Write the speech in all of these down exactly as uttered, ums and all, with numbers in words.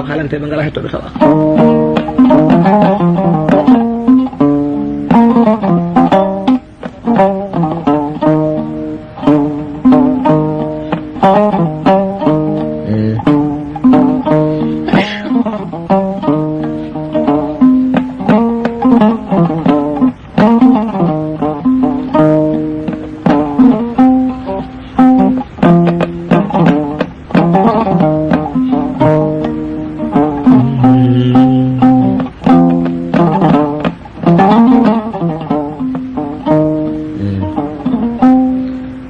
Haalante ɓe ngala hettoɓe tawa.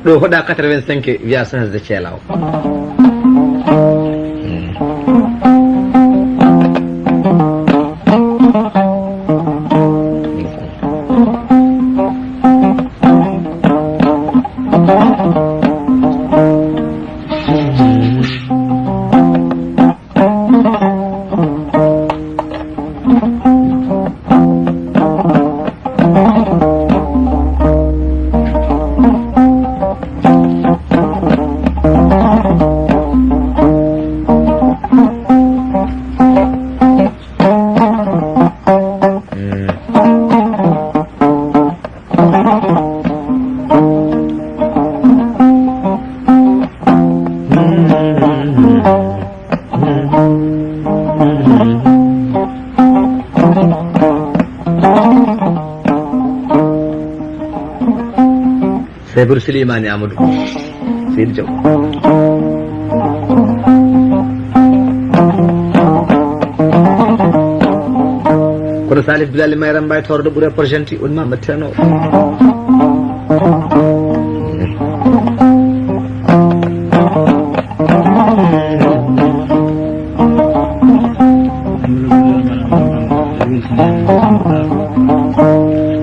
Ɗo hoɗa quatre-vingt-cinq wiya sens de ceelaw. Seybaru Silimani Amadou Seydi Diaw. Kono Salif Bilali Mayram Mbaye tawrɗo ɓure porgenti on ma mbatteno.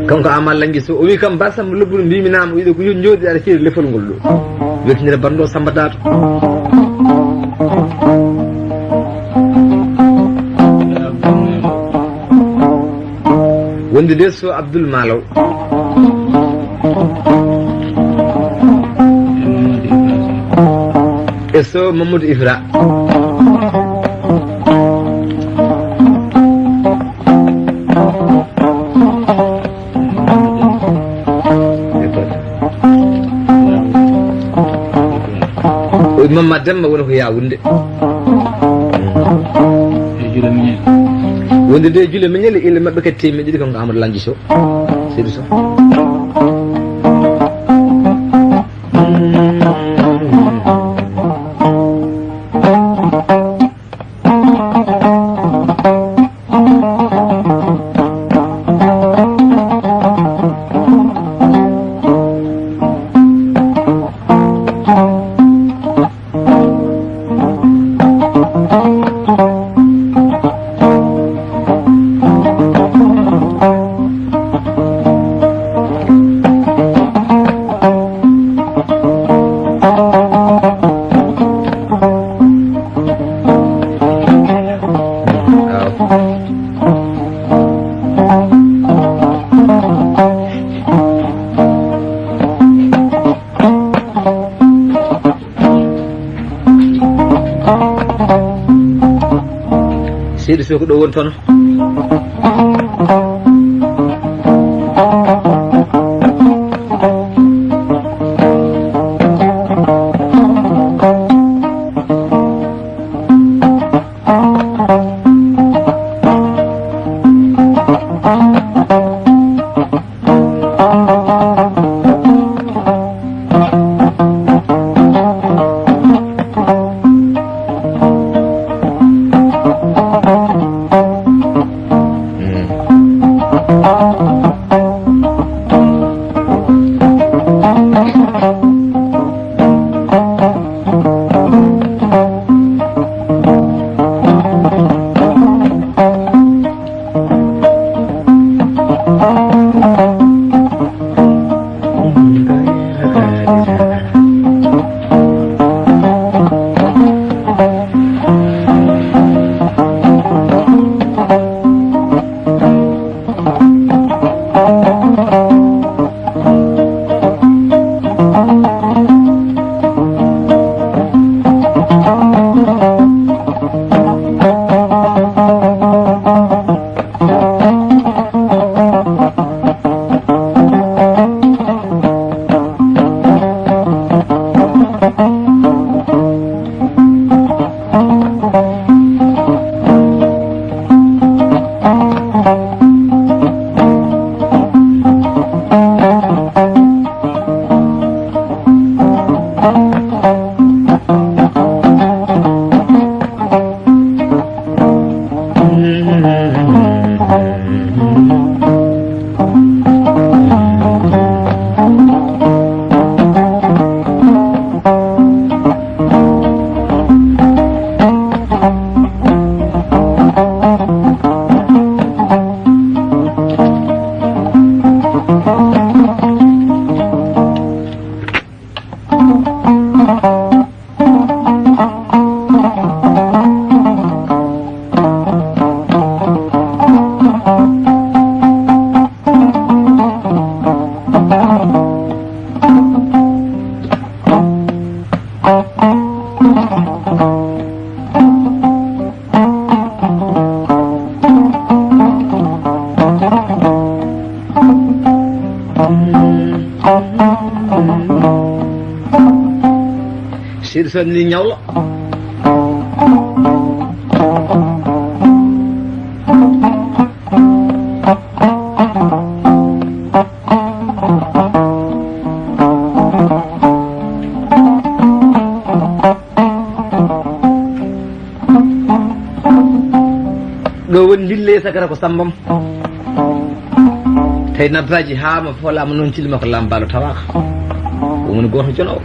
Kanko Amal Langi Sow o wi kam basam lobburu mbimi nama o wiɗo ko yo jooɗi aɗa ceeri lefol ngol ɗo. Weltinira banndo Samba Dato. Wonde de so Abdoul Malaw. E so Mamadou Ifra. O Mamma Demba woni ko yawunde. Wonde de juule miñel e ille maɓɓe kadi teemedde ɗiɗi kanko Amadou Langi Sow. Seydi Sow. Seydi Sow ko ɗo woni toon. Tan ni ñawlo. Ɗo woni ndille sakara ko sambam. Tawi nabbaaji haa mo foolaama noon cilma ko laambaalo tawaaka. Ko woni gooto jono o.